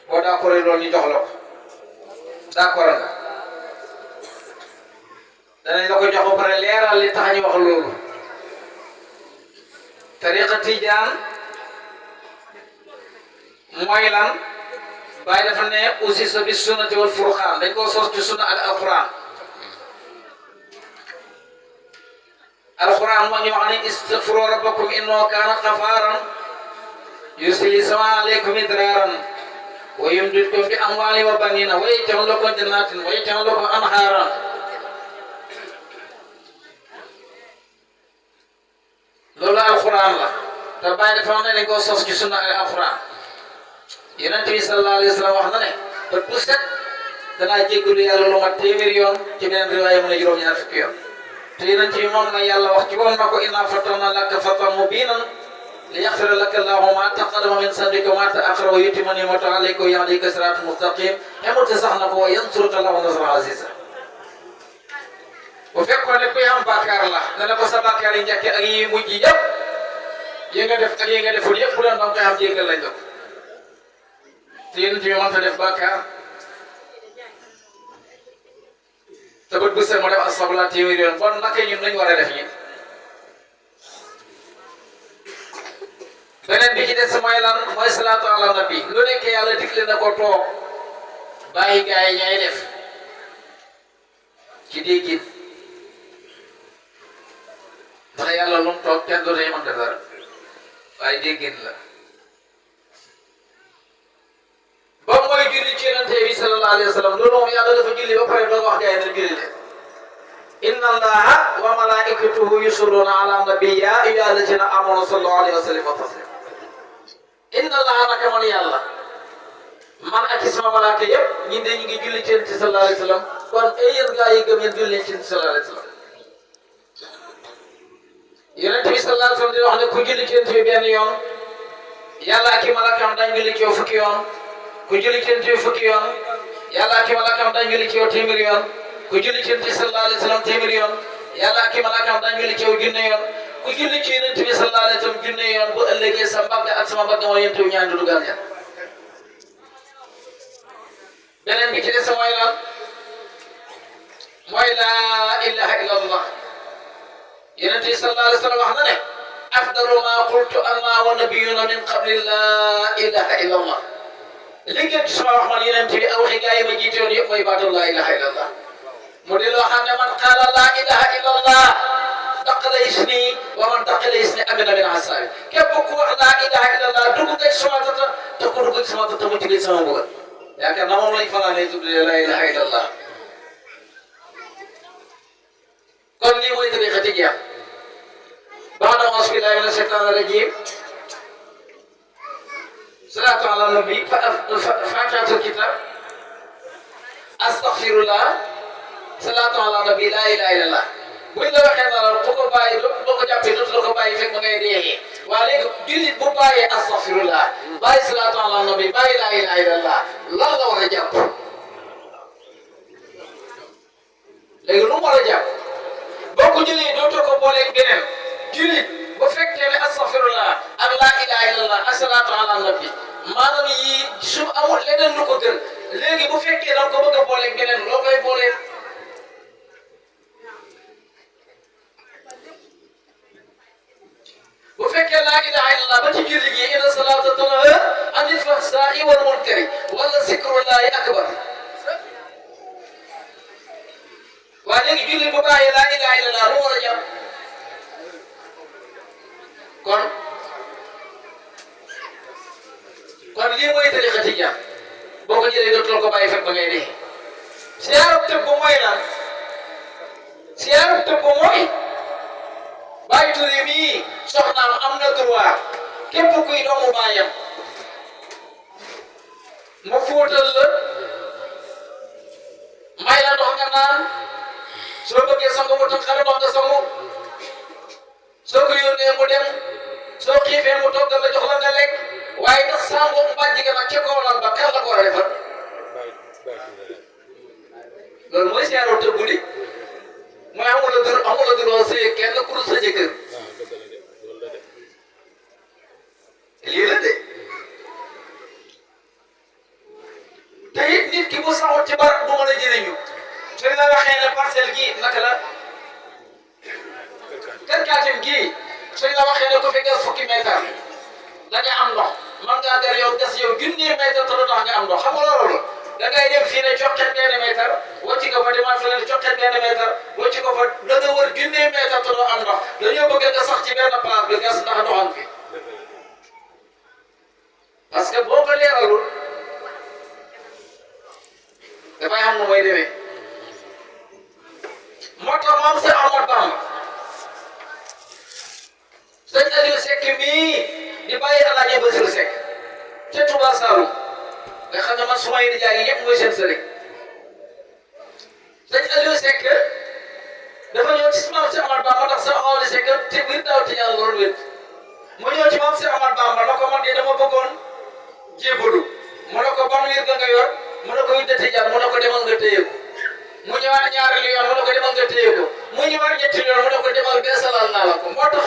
boo d'accord loolu ñu jox la ko d'accord nga danañ la ko jox ba pare leeral li tax ñu wax loolu tariqa tijaan mooy lan Baay dafa ne usisa bi sunnati wal furqaan dañ koo sos ci sunna ak alquran alquran moo ñu wax ne istaghfiru rabbakum innahu kaana ghafaaran yursilis samaa alaykum midraaran wa yumdidkum bi amwaalin wa baniina wa yaj'al lakum jannaatin wa yaj'al lakum anhaaran loolu alquran la te Baay dafa wax ne dañ koo sos ci sunna ak alquran Yonent bi sallallahu alayhi wa sallam wax na ne bët bu set danaa jéggalu yàlla lu mat téeméeri yoon ci beneen riwaaya mu ne juróom-ñaar fukki yoon te Yonent bi moom la yàlla wax ci moom na ko innaa fatahna laka fathan mubiinan liyaghfira laka Allahu maa taqaddama min dhanbika wa maa ta'akhkhara wa yutimma ni'matahu alayka wa yahdika siraatan mustaqiim xamute sax na ko wa yansuruka Allahu nasran aziizan bu fekkoon ne kuy am bàkkaar la dana ko sa bàkkaar yi njëkk ak yi mujj yëpp yi nga def ak yi nga deful yëpp bu doon danga koy am jéggal lañ la ko te Yonent bi mënta def bàkkaar te bët bu set mu def astafurlah téeméeri yoon bon naka ñun nañu war a def ñi beneen bi ci des mooy lan mooy salaatu ala nabi lu nekk yàlla digle na ko toog bàyyi gaa yi ñay def ci déggin ndax yàlla lu mu toog kenn dootu mën def dara waaye déggin la ba mooy julli ci Yonent bi sallallahu alayhi wa sallam loolu moom yàlla dafa julli ba pare doog wax gaa yi ne julli leen inna allaha wa malaikatahu yusalluna ala nabi ya ayyuha allazina amanu sallu alayhi wa sallimu taslima inna allaha naka man yàlla man ak sama malaaka yëpp ñi de ñu ngi julli ci Yonent bi sallallahu alayhi wa sallam kon ay yéen gaa yi gëm yéen julli leen ci Yonent bi sallallahu alayhi wa sallam Yonent bi sallallahu alayhi wa sallam di wax ne ku julli ci Yonent bi benn yoon yàlla ak i malaakaam dañ julli ci yow fukki yoon ku julli ci Yonent bi fukki yoon yàlla ak i malaakaam dañ julli ci yow téeméeri yoon ku julli ci Yonent bi sallallahu alayhi wa sallam téeméeri yoon yàlla ak i malaakaam dañ julli ci yow junne yoon ku julli ci Yonent bi sallallahu alayhi wa sallam junne yoon bu ëllëgee sa mbagg ak sama mbagg mooy Yonent bi ñaan du dugal ñaan beneen bi ci des mooy lan mooy laa ilaha illa allah Yonent bi sallallahu alayhi wa sallam wax na ne afdalu ma qultu ana wa nabiyuna min qabli laa ilaha illa allah li ngeen ci sama wax man Yonent bi aw waxi gaa yi ma jiite yoon yëpp mooy baatu laa ilaha illa allah mu di loo xam ne man qaala laa ilaha illa allah daqala isni wa man daqala isni amina min asaabi képp ku wax laa ilaha illa allah dugg nga ci sama tata te ku dugg ci sama tata mu ci sama bëgg yaakaar naa moom lañ fanaanee tuddee laa ilaha illa allah kon lii mooy tariqa tijaan بعد أعوذ بالله من الشيطان الرجيم صلاة على النبي فاتحة الكتاب أستغفر الله صلاة على النبي لا إله إلا الله buñ la waxee na la ku ko bàyyi boo ko jàppee dootu la ko bàyyi fekk ma ngay dee waaye léegi jullit bu bàyyee astaghfirullah bàyyi salaatu ala nabi bàyyi laa ilaha illallah lan la war a jàpp léegi lu mu war a jàpp boo ko jëlee dootoo ko booleeg beneen jullit bu fekkee ne astaghfirullah ak laa ilaha illallah ak salaatu ala nabi maanaam yii su amul leneen lu ko gën léegi bu fekkee da nga ko bëgg a booleeg beneen loo koy booleeg bu fekkee laa ilaha illallah ba ci julli gi inna salaata tanhaa anil fahsaa'i wal munkari wala zikrullahi akbar waa léegi julli bu bàyyee laa ilaha illallah lu war a jàpp kon lii mooy tariqa tijaan boo ko jëlee dootul ko bàyyi fekk ba ngay dee siyaaru tëbb mooy lan siyaaru tëbb mooy bàyyi turi mii soxnaam am na droit képp kuy doomu baayam mu fóotal la may la ndox nga naan soo bëggee sangu mu tënk xale ndox nga sangu soo ko yónnee mu dem soo xiifee mu toggal la jox la nga lekk waaye ndax sangu mbàjj ga nag ca kaw lan ba kan la ko war a defar loolu mooy siyaaru tëbb li mooy amul droit sëy kenn ku dul sa jëkkër lii la de nit ki bu saxul ci barab bu mën a jëriñu suñ la waxee ne parcelle gii naka la kër Kaatim gii suñ la waxee ne ku fi gas fukki mètre da nga am ndox man ngaa gar yow gas yow junni mètre te du tax nga am ndox xam nga loolu da ngay dem fii ne coqet benn mètre wàcc ko fa demaat fële ne coqet benn mètre wàcc ko fa da nga wër junni mètre te doo am ndox dañoo bëgg nga sax ci benn place bi gas ndax ndox am fi parce que boo ko leeralul dafay am nu muy demee moo tax moom si Ahmad Bamba sëñ Aliou Seck mii di bàyyi Alaaji Basiru Seck ca Touba Saloum nga xam ne man su ma yéene jaay yi ñëpp mooy seen sëriñ sëñ Aliou Seck dafa ñëw ci maam si Ahmad Bamba ndax sa Awali Seck te biir daaw te ñaan loolu wét mu ñëw ci maam si Ahmad Bamba na ko man de dama bëggoon jébbalu mu ne ko ban wiir ga nga yor mu ne ko witte tijaan mu ne ko demal nga téye ko mu ñëwaat ñaari yoon mu ne ko demal nga téye ko mu ñëwaat ñetti yoon mu ne ko demal beesalal naa la ko moo tax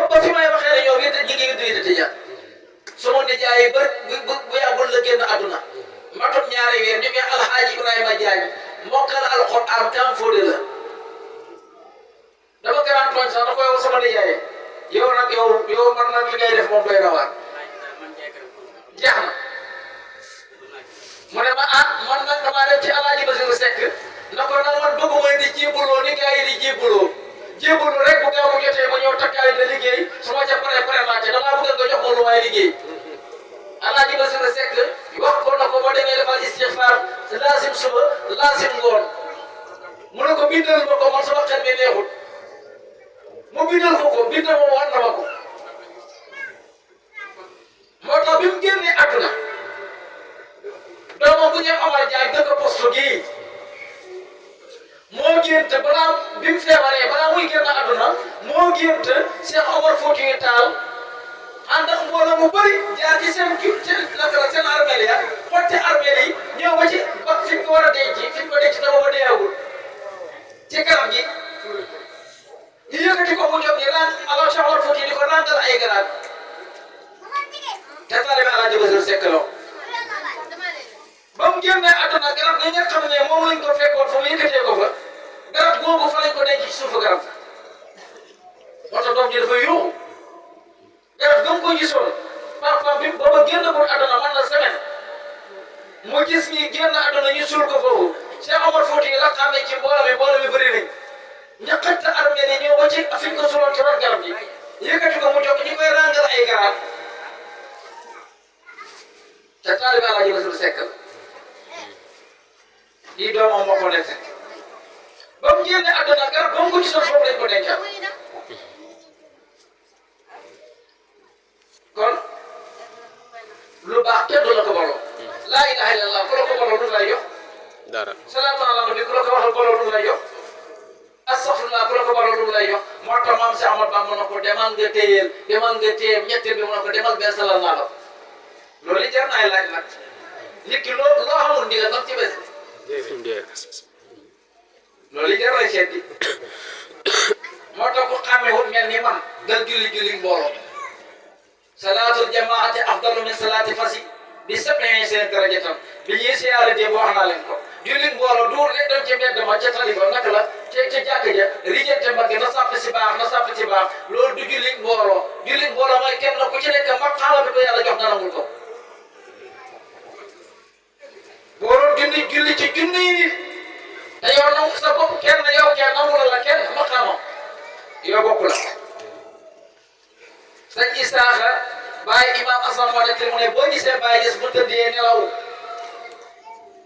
ba fi may waxee ne ñoom witte ñi ngi witte tijaan su ma nijaay ba bu yàggul la génn àdduna matum ñaari weer ñu ngi Alxaaji Ibrahima Jaañ mokkal alxuraan kan fóode la dama gërëm tooñ sax da koy wax sama nijaay yow nag yow man nag li ngay def moom doy na waar jeex na mu ne ma man nag damaa dem ci Alaaji Basiru Seck na ko nag man bëgguma di jébbaloo ni gars yi di jébbaloo rek bu gaaw a jotee ma ñëw takkaayu da liggéey su ma ca pare naa ca damaa bëgg nga jox ma lu may liggéey Alaaji Basiru Seck wax ko na ko boo demee defal istixfaar laasim suba laasim ngoon mu ne ko bindal ma ko man sama xel mi neexul mu bindal ko bindal ma wan na ma ko moo tax bi mu génnee àdduna doomam bu ñu Omar Diagne dëkk poste gii moo gént balaa bi mu feebaree balaa muy génn àdduna moo gént Cheikh Omar Foutiyou Tall ànd ak mbooloo mu bëri jaar ci seen seen armeel ya xotti armeel yi ñëw ba ci ba fi ñu ko war a denc fi ñu ko denc te booba deewagul ci garab gi ñu yëkkati ko mu jóg ni ran alors Cheikh Omar Foutiyou di ko ràngal ay garaat te taalibe Alaaji Basiru Seck la ba mu génnee àdduna garab gi nga xam ne moom lañ ko fekkoon fa mu yëkkatee ko fa garab googu fa lañ ko denc ci suufu garab moo tax doom ji dafa yuuxu garab ga mu ko gisoon papa bi booba génn ko àdduna man na semaine mu gis ñi génn àdduna ñu suul ko foofu Cheikh Omar Foutiyou la xamee ci mbooloo mi bëri nañ ñaqat armée yi ñëw ba ci fi ñu ko suuloon ci ron garab gi yëkkati ko mu jóg ñu koy ràngal ay garab te taalibe Alaaji Basiru Seck la lii doomam moo ko nekk ba mu génne àdduna garab ba mu ko gisoon foofu lañ ko dencal kon lu baax kenn du la ko baloo laa ilaha illallah ku la ko baloo lu lay jox dara salaatu ala nabi ku la ko waxal baloo lu lay jox astaghfirullah ku la ko baloo lu lay jox moo tax maam si Ahmad Bamba na ko demal nga téyeel ñetteel bi mu ne ko demal beesalal naa la loolu li jar na ay laaj nag nit ki loo xamul ndigal nag ci bés loolu li jar na seet bi moo tax ku xàmmewul mel ni man dal julli mbooloo salaatul jamaati afdalu min salaati fasi bi sab'in seen darajatam bi ñuy siyaare dee wax naa leen ko julli mbooloo duur rek dem ci mbedd ma ca taliba naka la ca jàkka ja rijante mbagge na sàpp si baax loolu du julli mbooloo mooy kenn ku ci nekk maqaama bi ko yàlla jox na nangul ko boo doon julli ci junni yi nit te yow nangu sa bopp kenn nangu la kenn maqaama yow bokk la sëñ Isaaxa Baye Imam Assane moo nekk mu ne boo gisee Baye gis bu tëddee nelaw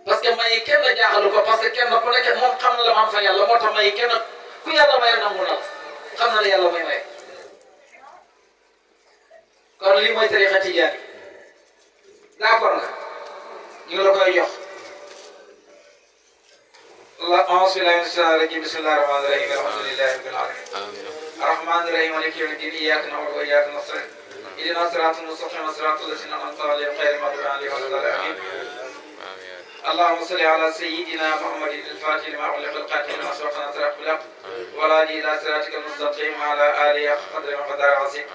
parce que may kenn jaaxalu ko parce que kenn ku nekk moom xam na la ma am fa yàlla moo tax may kenn ku yàlla may nangu na la xam na la yàlla may may kon lii mooy tariqa tijaan d'accord nga ñu ngi la koy jox أعوذ بالله من الشيطان الرجيم بسم الله الرحمن الرحيم الحمد لله رب العالمين الرحمن الرحيم مالك يوم الدين إياك نعبد وإياك نستعين اهدنا الصراط المستقيم صراط الذين أنعمت عليهم غير المغضوب عليهم ولا الضالين اللهم صل على سيدنا محمد الفاتح لما أغلق القاتل لما سبق نصر أخلاق والهادي إلى صراطك المستقيم وعلى آله قدر وقدر عظيم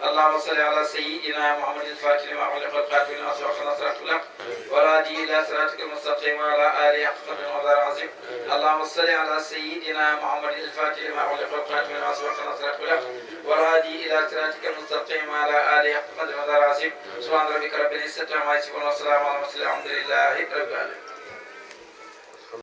اللهم صل على سيدنا محمد الفاتح لما أغلق القاتل لما سبق نصر أخلاق والهادي والهادي إلى صراطك المستقيم وعلى آله حق قدره ومقداره العظيم اللهم صل على سيدنا محمد الفاتح لما أغلق والخاتم لما سبق ناصر الحق والهادي إلى صراطك المستقيم وعلى آله حق قدره ومقداره العظيم سبحان ربك رب العزة عما يصفون والسلام على المرسلين الحمد لله رب العالمين